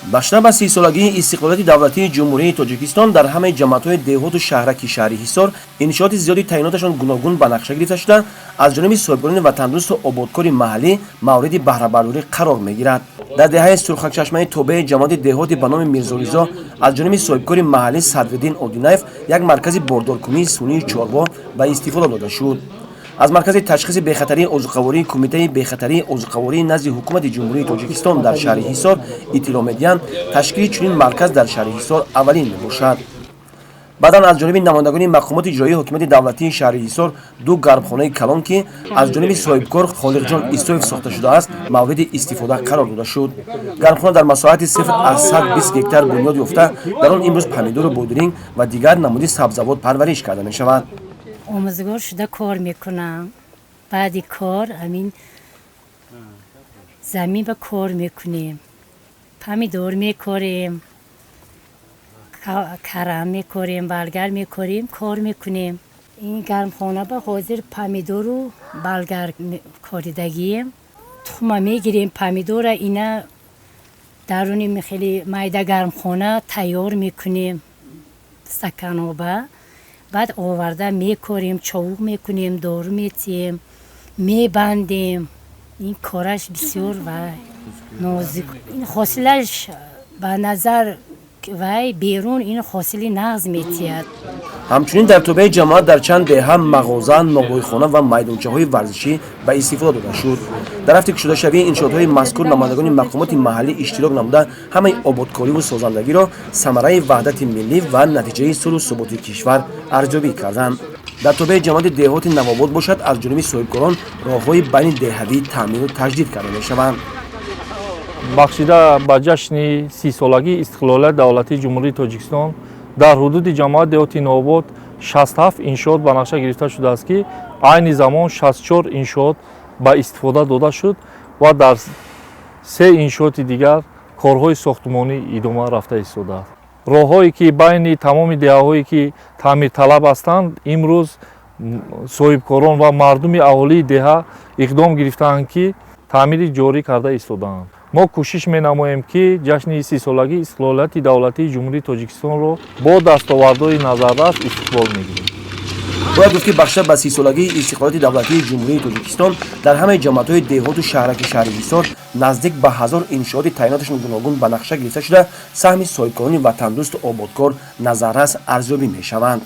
Бахшида ба 30-солагии истиқлолияти давлатии Ҷумҳурии Тоҷикистон дар ҳамаи ҷамоатҳои деҳоту шаҳраки шаҳри Ҳисор иншооти зиёди таъиноташон гуногун ба нақша гирифта шуда, аз ҷониби соҳибкорони ватандӯсту ободкори маҳаллӣ мавриди баҳрабардорӣ қарор мегирад. Дар деҳаи Сурхакчашмаи тобеи ҷамоати деҳоти ба номи Мирзоризо аз ҷониби соҳибкори маҳаллӣ Садриддин Одинаев як маркази бордоркунии сунъии чорво ба истифода дода шуд. Аз маркази ташхиси бехатарии озуқавории Кумитаи бехатарии озуқавории назди Ҳукумати Ҷумҳурии Тоҷикистон дар шаҳри Ҳисор иттилоъ медиҳанд, ташкили чунин марказ дар шаҳри Ҳисор аввалин мебошад. Баъдан аз ҷониби намояндагони мақомоти иҷроии ҳокимияти давлатии шаҳри Ҳисор ду гармхонаи калон, ки аз ҷониби соҳибкор Холиқҷон Исоев сохта шудааст, мавриди истифода қарор дода шуд. Гармхона дар масоҳати 0,20 гектар бунёд ёфта, дар он имрӯз помидору бодиринг ва дигар намуди сабзавот парвариш карда мешавад. Омӯзгор шуда кор мекунам. Баъди кор ҳамин замин ба кор мекунем, помидор мекорем, карам мекорем, болгар мекорем, кор мекунем. Ин гармхона ба ҳозир помидору болгар коридагием. Тухма мегирем, помидора ина даруни хеле майда гармхона тайёр мекунем, стаканоба баъд оварда мекорем, човуқ мекунем, дору метиҳем, мебандем. Ин кораш бисёр вай нозук. Ин ҳосилаш ба назар вай берун ин ҳосили нағз метиҳад. Ҳамчунин дар тобеи ҷамоат дар чанд деҳа мағоза, нонвойхона ва майдончаҳои варзишӣ ба истифода дода шуд. Дар рафти кушодашавии иншоотҳои мазкур намояндагони мақомоти маҳаллӣ иштирок намуда, ҳамаи ободкориву созандагиро самараи ваҳдати миллӣ ва натиҷаи сулҳу суботи кишвар арзёбӣ карданд. Дар тобеи ҷамоати деҳоти Навобод бошад, аз ҷониби соҳибкорон роҳҳои байни деҳавӣ таъмиру таҷдид карда мешаванд. Бахшида ба ҷашни 30-солагии истиқлолияти давлатии Ҷумҳурии Тоҷикистон дар ҳудуди ҷамоати деҳоти Навобод 67 иншоот ба нақша гирифта шудааст, ки айни замон 64 иншоот ба истифода дода шуд ва дар се иншооти дигар корҳои сохтмонӣ идома рафта истодааст. Роҳҳое ки байни тамоми деҳаҳое ки таъмирталаб ҳастанд, имрӯз соҳибкорон ва мардуми аҳолии деҳа иқдом гирифтаанд, ки таъмири ҷорӣ карда истодаанд. Мо кӯшиш менамоем, ки ҷашни 30-солагии истиқлолияти давлатии Ҷумҳурии Тоҷикистонро бо дастовардҳои назаррас истиқбол мегирем. Бояд гуфт, ки бахшида ба 30-солагии истиқлолияти давлатии Ҷумҳурии Тоҷикистон дар ҳамаи ҷамоатҳои деҳоту шаҳраки шаҳри Ҳисор наздик ба 1000 иншооти таъиноташон гуногун ба нақша гирифта шуда, саҳми соҳибкорони ватандӯсту ободкор назаррас арзёбӣ мешаванд.